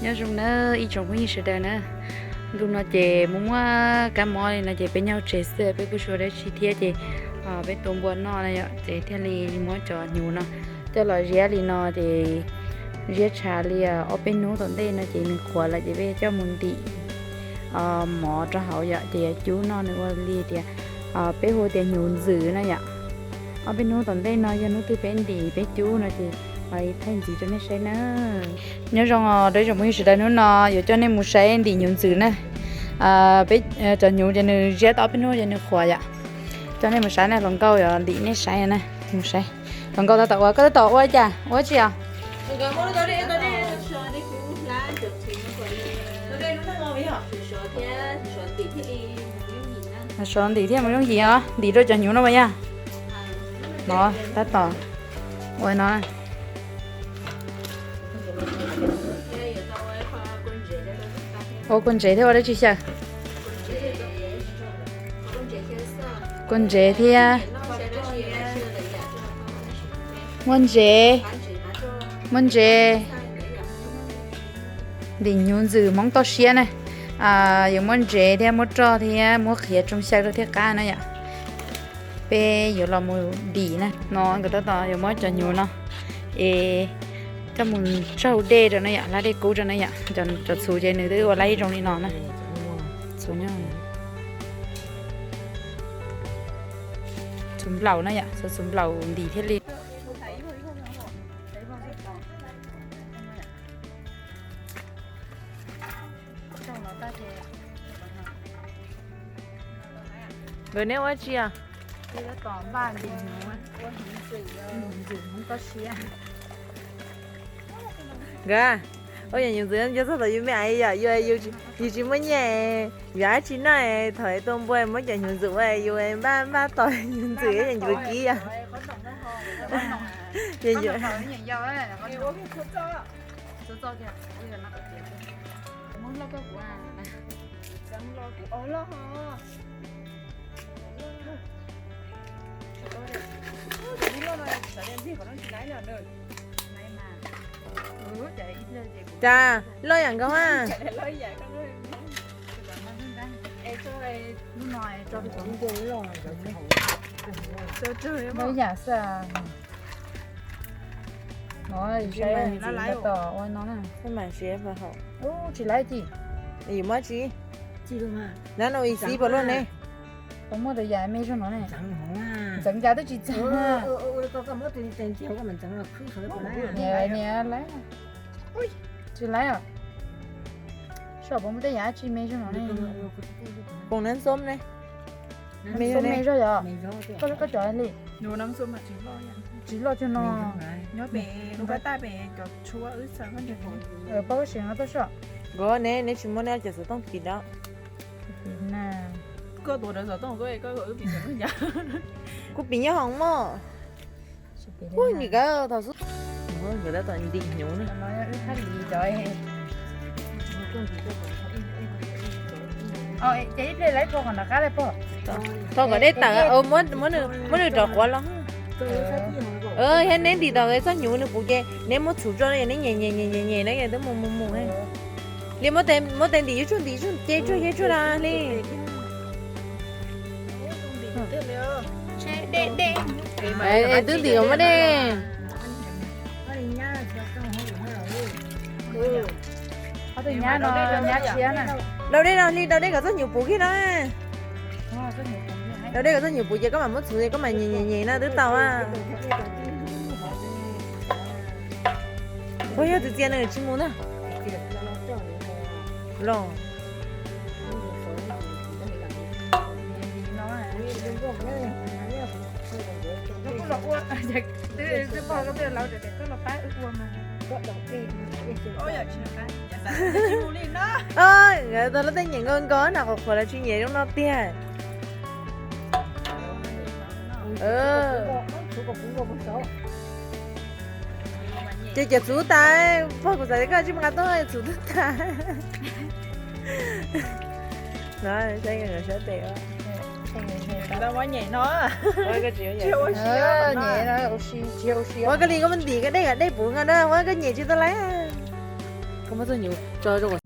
Nyob zoo na ib tsoom phooj ywg sawv daws na, ntu no ces muaj muaj kab mob li no ces peb nyob hauv tsev xwb peb kuj tsis ua dab tsi thiab ces peb tua npua noj na yom, ces thiaj li muab cov hnyuv no coj los ziab li no ces ziab tshav li ob peb hnub tom ntej no ces nws qhuav lawm ces peb coj mus ntim mov rau hauv yom, ces yuav cub noj nws ua li tias peb hu tias hnyuv ntxwm na yom. Ob peb hnub tom ntej no yog hnub twg peb ntim peb cub no ces thaij ntxiv rau nej saib na. Nyob zoo os rau ib tsoom phooj ywg sawv daws, hnub no yuav coj nej mus saib ntim hnyuv ntxwm na. Peb cov hnyuv ces nws ziab tau ob peb hnub ces nws qhuav yom. Coj nej mus saib na, hluas nkauj yuav ntim nej saib na. Mus saib hluas nkauj tab tom ua, koj tab tom ua cas ua tsi os? Sov ntim thiaj mus yooj yim os, ntim rau cov hnyuv no mas yog. No tab tom ua no. Ua kua ntsev thiab ua dab tsi xyaw? Kua ntsev thiab. Muaj ntsev, muaj ntsev. Ntim hnyuv ntxwm Hmoob toj siab na. Yuav muab ntsev thiab muab roj thiab muab qhiav tsoo xyaw rau thiaj qab na yom. Peb yuav los mus ntim na, no nkawd tab tom yuav muab cov hnyuv no es coj mus tsaug dej rau na yom, hlab dej kub rau na yom. Cov txhuv ces nws twb ua laib zoo li no na. Txhuv nyob, txhuv nplaum na yom, txhuv nplaum ntim thiaj li. Nkawd neb ua tsi os? Nkawd, ua cov hnyuv ntxwm nco txog thaum yus me ais yom, yus, yus tsis muaj nyiaj, yus dab tsi noj, thaum tua npua muab cov hnyuv ntxwm ua yus npaj npaj tos hnyuv ntxwm yus kib yom. Cas loj yam nkaus a. Loj yam xwb. No, tab tom ua no na. Ub, tsis laib ci. Yus muab tsi. Nab no ib xib puas luaj ne? Puas muaj tus yam me zoo no ne? Ntxeev cas twb tsis txeev. Niam laib. Tsis laib os. Saib puas muaj tej yam dab tsi me zoo no ne? Poom nab xoob ne? Me zoo yog? Koj, koj cov li. Tsis loj tiag no. Nyob pem lub pab taj pem cov tshuab wb txawm. Pab wb sim no tuaj soj. Nkawd ne, neb tsis muab neb cov xov tooj pim dab. Koj tuav rawv xov tooj koj, koj, wb pim xov tooj cas? Kuv pim nyob hoom mog. Ua nim kav thaum xub nkawd tab tom ntim hnyuv na. Ces ib pliag laib rau qhov nram qab li pog. Thau kom dej tawm, muab nws rov quav los. Thiab neb ntim tom txoj hnyuv nws puv ces neb muab txhuv tso no, neb nyem nyem nyem nyem na twb mus mus mus. Li muab tes ntim yuav tshuaj ntim yuav tshuaj ces tshuaj yog tshuaj na li. Twb ntim kom muaj dej. Daus dej no li, daus dej kom txoj hnyuv puv kiag na. Daus dej kom txoj hnyuv puv ces koj mam muab txhuv es koj mam nyem nyem nyem na twb tau a. Ua yog tus txias nws tsis mus ntag. Los. Nkawd tau lub teeb nyem nkaus nkaus na, qhuav qhuav los tsis nyem zoo no tiag. Ces cov txhuv tas, pog kuv xav tias koj tsis mus nqa tuaj, txhuv twb tas. No, saib nkawd sab tes. Ua koj li koj muab ntim koj dej kom dej puv nkaus na, ua koj nyem tsis tau lawm. Koj muab txoj nyuv tso rau.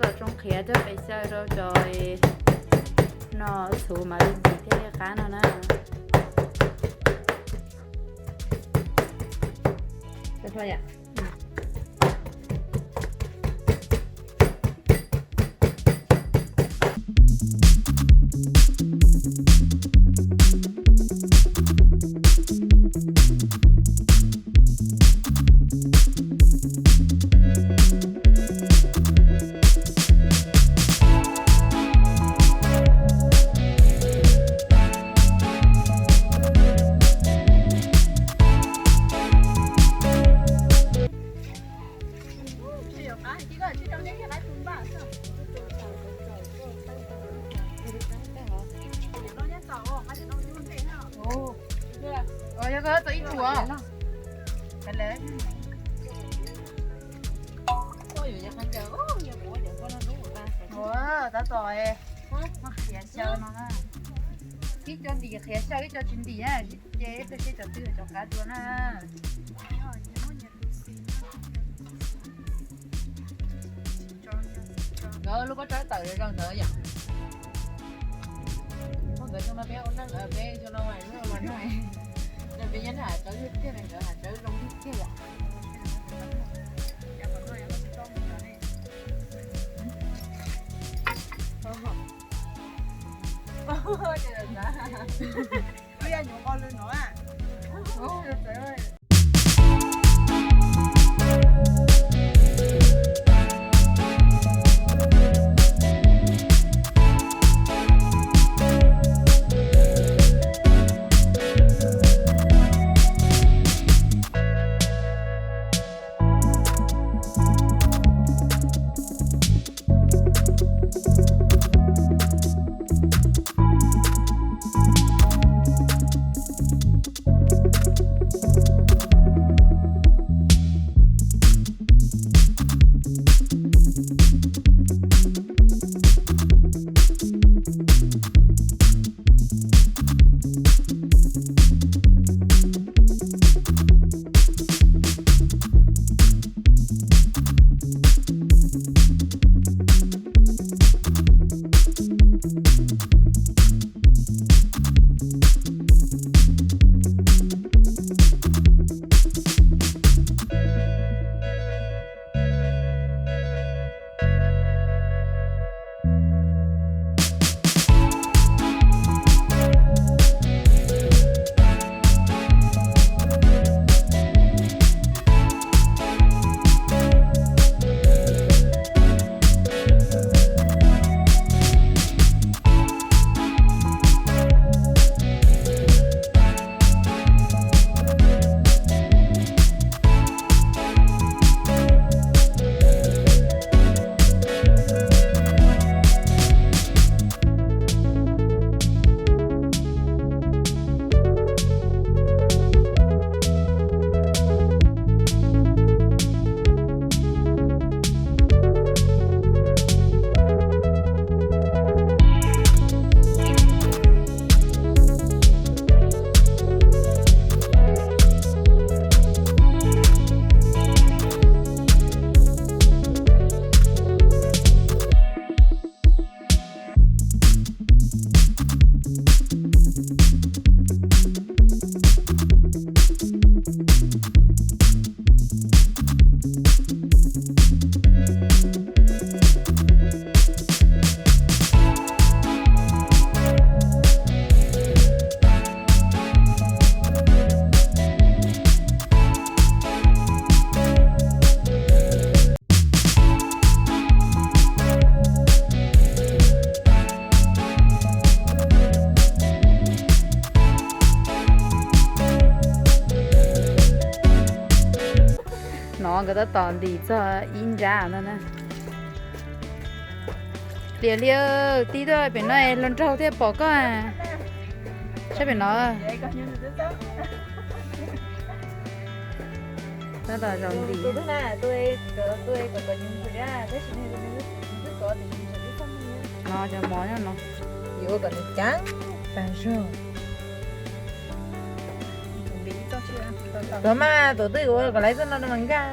Tab tom tsoo qhiav coj pes xyaw rau cov no txhuv mam li ntxim thiaj li qab no na. Yog koj tau ib tug os. Ua tab tom qhiav xyaw no na. Ib co ntim qhiav xyaw ib co tsis ntim na, ces ib pliag seb cov twg cov qab dua na. Nkawd lub pob tsaib tawm zoo ntawd yom. Nkawd zoo no peb ua neej peb zoo no los no. Peb nyob nram tsawb tiag, nkawd nram tsawb zoo tiag yom. Nkawd tab tom ntim txog ib nrab no na. Liam, Liam, tib tuaj pem no es hluas nraug thiaj pom koj. Saib pem no. Tab tom zaum ntim. No cov mov nyob no. Yuav ua kom nws ceev tas zog. Tuav mas, tuav twg ua kom lawv txoj no mas nkag.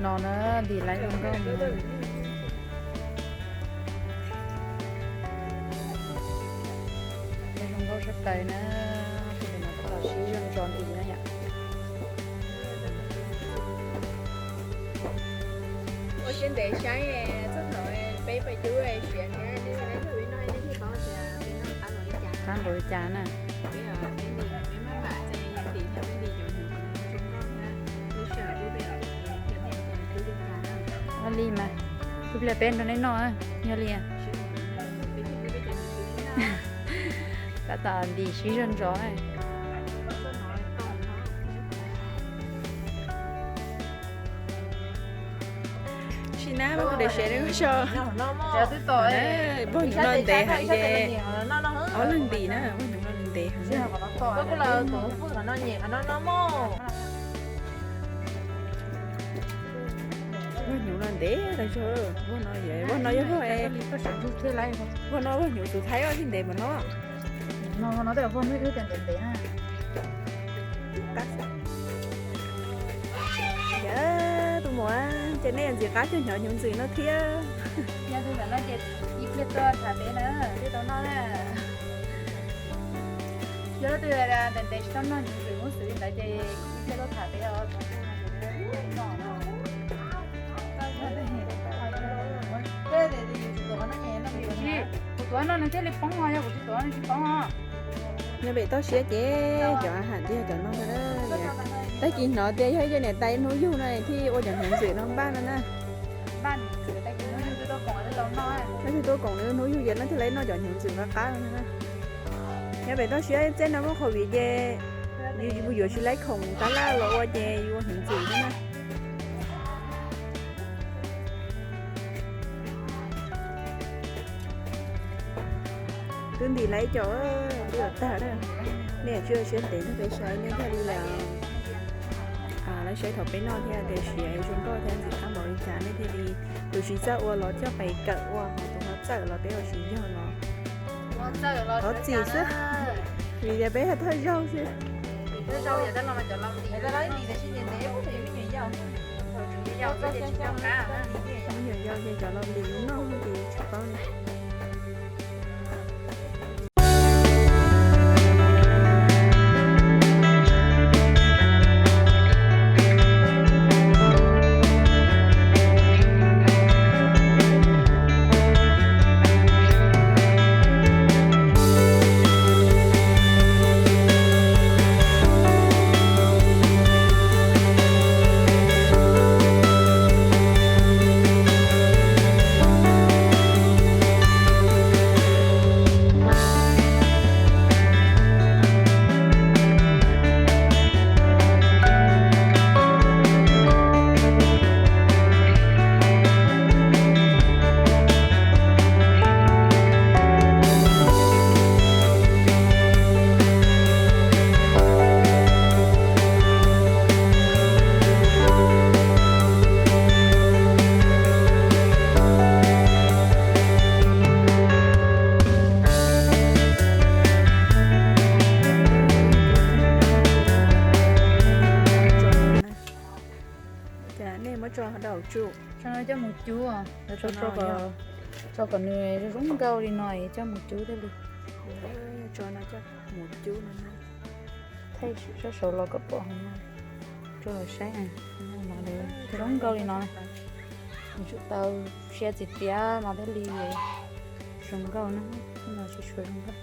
No na, ntim lawv zoo nkauj. Zoo nkauj sab plaws na, tab tom sib zog ntso ntim no yom. Ua siab ntev saib txog thaum peb pais cub siav thiab nej, nej thaum peb noj nej thiaj paub tias peb noj qab npaum li cas. Qab npaum li cas na. Peb, peb ntim, peb maj mam txais ntim thiab peb ntim cov hnyuv zoo nkauj thiab lub sij hawm pub peb thiab nej cub li cas na. Ua li mas, ib pliag peb nrog nej noj, yog li. Tab tom ntim sib zog ntso. Sim na, peb kuv daim siav no so. Pog hnyuv no ntev heev ces ob leeg ntim na, pog hnyuv no ntev heev. Pog hnyuv no ntev tas zog, pog no yog, pog no yog pog, pog no pog hnyuv tus Thaib thiaj ntev npaum no. Yog tus muam, ces nej ntxim qab cov hnyuv ntxwm no thiab. Yog tus muam no ces ib pliag tuaj tham peb na, peb tau noj na. Yog leej twg ntev ntev tsis tau noj hnyuv ntxwm muab xwb li ntawd ces ib pliag tuaj tham peb os. Kuv tuav no nws thiaj li poob os, yog kuv tsis tuav nws tsis poob os. Nyob pem toj siab ces cov ham ntxiag cov no. Tag kis hnov tias yog ib co niam tais hnub yug no thiaj ua cov hnyuv ntxwm no npaj no na. Leej twg tuaj koom nws hnub yug ces leej twg laib noj cov hnyuv ntxwm qab qab no na. Nyob pem toj siab txij no muaj COVID ces yus yuav tsis laib khoom tab laj los ua ces yus ua hnyuv ntxwm xwb na. Twb ntim lawv cov, twb yuav tag na. Nej tsis ua siab ntev nrog peb saib nej thiaj li, lawv saib thaum peb noj thiab tias siav zoo nkauj thiab ntxim qab npaum li cas nej thiaj li, tus tsis txawj ua los coj pais kawm ua, ho tus ho txawj los peb ua siv zog los thov txim xwb, vim tias peb yog thawj zaug xwb. Me nyuam yaus ces cov laus lim noj ces tsis paub li. Cas nej muab tso hauv daim tsuj? Tso no coj mus cub, tso kom nws zoo nkauj li no coj mus cub thiaj li. Tso no coj mus cub no. Thaij sab saud los kom pom, tso los saib, zoo nkauj li no. Nws tsum tau siav txiv tiav mas thiaj li zoo nkauj na, no tsis tshua zoo nkauj.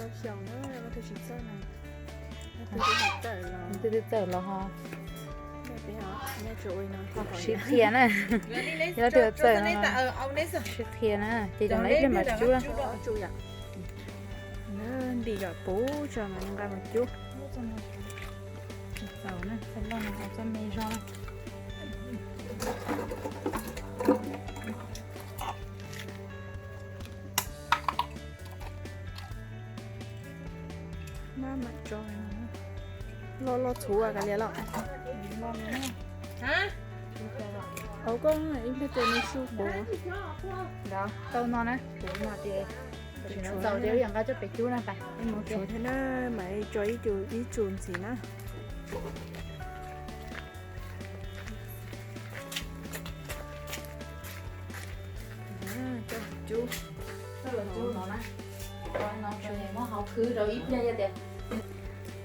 Tau xyoo na, twb tsis txawj na. Twb txawj los ho. Sib qhia na. Yog leej twg txawj no sib qhia na, ces cov no ib pliag mam cub. Ntim kom puv tso mam nqa mus cub. Txaus na, txaus loj no txaus me zog. Maj mam tso, loj loj txhuv kav liam loj. Au koj ib pliag ces nws su puv. Tau no na, puv no ces txaus ces wb yuav nqa coj pem cub na. Mus tshuav thiab na, mam tso ib cu ib cu ntxiv na.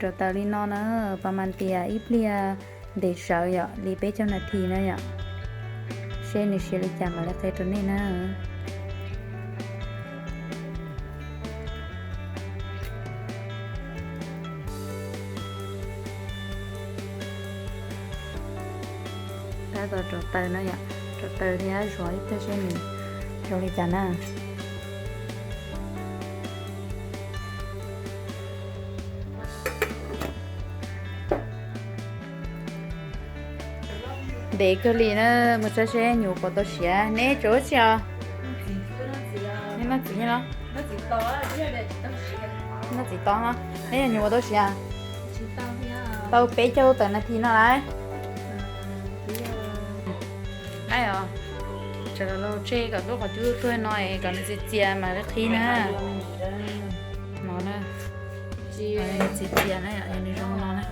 Rau taws li no na, pas mas tias ib pliag ntev sawv yom, li peb caug nas this na yom. Seb nws siav li cas mam li qhia rau nej na. Tab tom rau taws no yom, rau taws thiab zuav ib pliag seb nws zoo li cas na. Ntev kawg li na, mus saib seb nyuam qhuav tau siav. Neb tseem ua tsi os? Neb noj txiv no? Noj txiv to no. Neb yog nyuam qhuav tau siav? Tau peb caug tawm nas this no lauj. Aib os, tsam los tseg kom lub qhov cub tuag no es kom nws txias txias mas li qhib na. No na, nws txias txias na, nws zoo no na.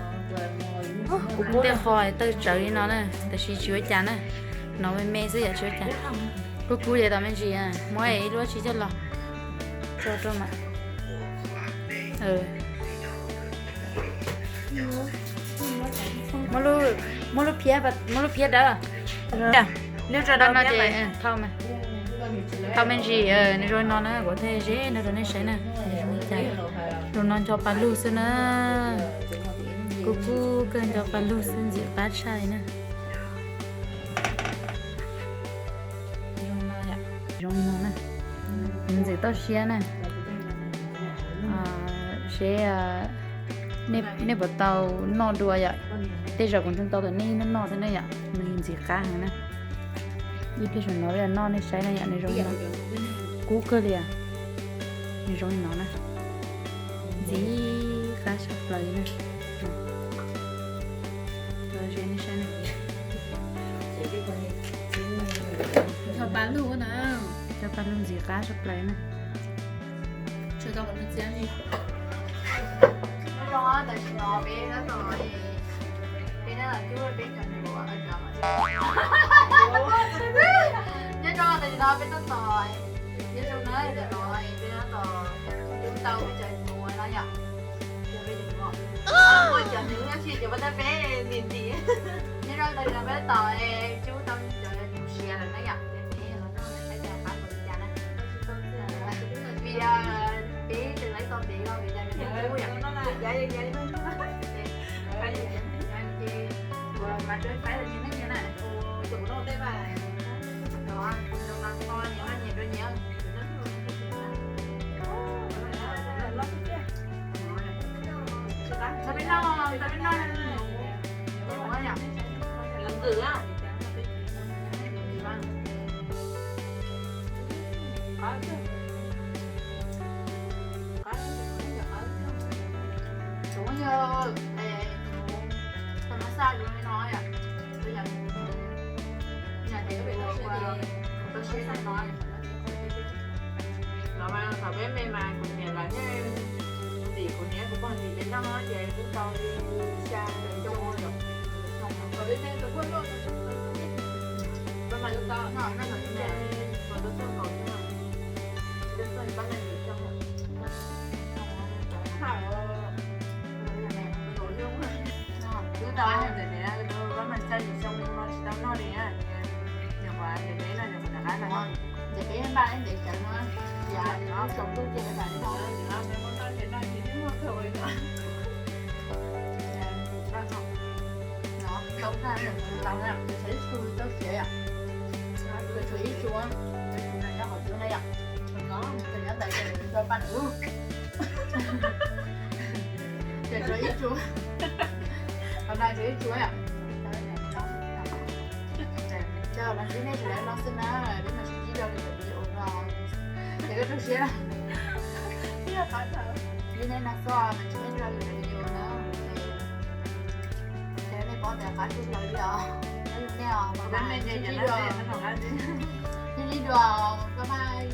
Kuv tej qho tawj tsawv li no na, tab sis tsis ua cas na. No me me xwb yom, tsis ua cas. Kub kub ces tau me ntsis, muab ib lub tsi coj los tso rau mas. Muab lub phiab, muab lub phiab dawb. Nws rau no ces thau me ntsis, nws zoo no na, kuv thiaj ze no rau nej saib na. Zoo no nco pa lug xwb na. Kub kub kawg nco pa lug xwb, ntxim qab tshaj li na. Zoo li no na, ntxim toj siab na. Seb nej puas tau noj dua yom? Tej zaum kuv nrog tau tom nej noj noj thiab na yom, nws ntxim qab heev na. Ib pliag saum no peb noj nej saib na yom, nws zoo li no, kub kawg li, nws zoo li no na, ntxim qab tshaj plaws li na. Cov pa lug ntxim qab tshaj plaws na. Nyob zoo, tam sim no peb tab tom, peb tab tom cub peb cov hluas, nyob zoo, tam sim no peb tab tom, nyob zoo na, tam sim no peb tab tom cub tau peb cov hluas no yom. Muaj cov hluas tab sis cov pab tab peb ntim ntim. Nyob zoo, tam sim no peb tab tom cub tau cov hluas siav lawm na yom. Vim peb tseem laib tau ntev los vim yog nws cub yom. Mas rau faib los nyias noj nyias na. Tus kuv noj tej mas, tus no kho nyias noj nyias rau nyias. Tau peb noj, tau peb noj, ntxwm a. Kuv yog, kuv tau mas xaj zoo li no yom, kuv yog, yog tias kuv, kuv tau siav zoo no. No mas thaum peb me mas kuv niam lawv yeej ntim kuv niam kuv pog ntim peb noj ces twb tau li xya caum xyoo yom. Peb mas tau, tau txog kaum xyoo, tau txog pab nees nkaum xyoo. Twb tau ntawm pab mas xya yim xyoo no tsis tau noj li na. Nyuam qhuav ntev ntev no nyuam qhuav rov qab noj. Ces peb npaj ib ntev cawv no, yog tsaus ntuj ces peb mam li noj. Peb muab noj ces noj ces twb muaj kawg li no. No tau Tus tau na, tshuav ib tug txoj sia yom. Tshuav ib tug, tus no nyob hauv cub na yom. Tus nyob ntawd ces nws tso paj nws. Ces tshuav ib tug, qhov no tshuav ib tug yom. Ces los ntsib nej sawv daws no xwb na, peb mam sib ntsib rau lwm video no. Ces koj tu siab na. Ntsib nej no xwb, mam ntsib nej rau lwm video na. Ces nej paub tias qab tsheb plaws li os. Nyob zoo nej os, bye bye. Sib ntsib dua, bye bye.